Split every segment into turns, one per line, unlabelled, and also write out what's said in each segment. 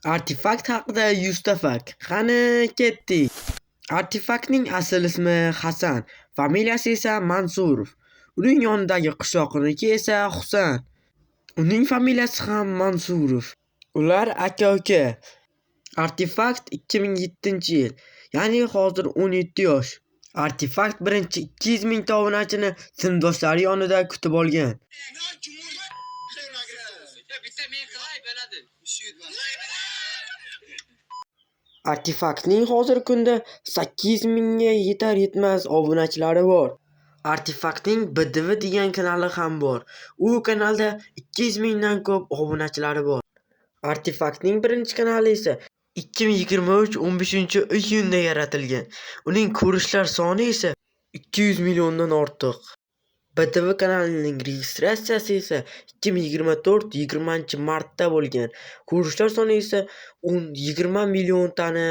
Artefakt haqida 100 ta fakt. Qani ketdik. Artefaktning asl ismi Hasan, familiyasi esa Mansurov. Uning yonidagi qishloqiniki esa Husan. Uning familiyasi ham Mansurov. Ular aka-uka. Artefakt 2007-yil, ya'ni hozir 17 yosh. Artefakt birinchi 200 mingta obunachini sinfdoshlari yonida kutib olgan.
Bitta men qilay bo'ladi.
Artefaktning hozirgi kunda 800 mingga yetar-yetmas obunachilari bor. Artefaktning BDV degan kanali ham bor. U kanalda 200 mingdan ko'p obunachilari bor. Artefaktning birinchi kanali esa 2023 15-iyunda yaratilgan. Uning ko'rishlar soni esa 200 milliondan ortiq. BTV kanalining registratsiyasi esa 2024 20-martda bo'lgan. Ko'rishlar soni esa 10 20 milliontani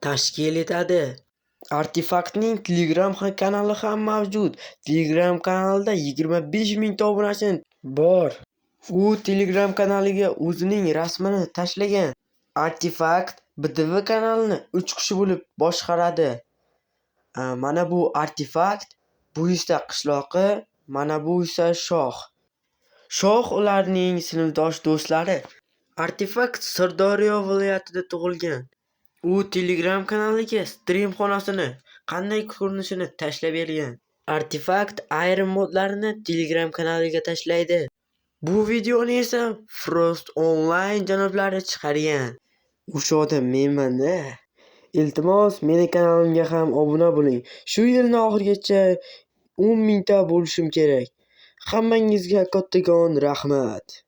tashkil etadi. Artefaktning Telegram kanali ham mavjud. Telegram kanalida 25 mingta obunachi bor. U Telegram kanaliga o'zining rasmini tashlagan. Artefakt BDV kanalini 3 kishi bo'lib boshqaradi. Mana bu Artefakt, bu esa qishloqi, mana bu esa Shoh. Shoh ularning sinfdosh do'stlari. Artefakt Sirdaryo viloyatida tug'ilgan. U Telegram kanaliga stream xonasini qanday ko'rinishini tashlab bergan. Artefakt ayrim modlarni Telegram kanaliga tashlaydi. Bu videoni esa Frost Online janoblari chiqargan. O'sha odam menman-da. Iltimos, meni kanalimga ham obuna bo'ling. Shu yilni oxirigacha 10 mingta bo'lishim kerak. Hammangizga kattakon rahmat.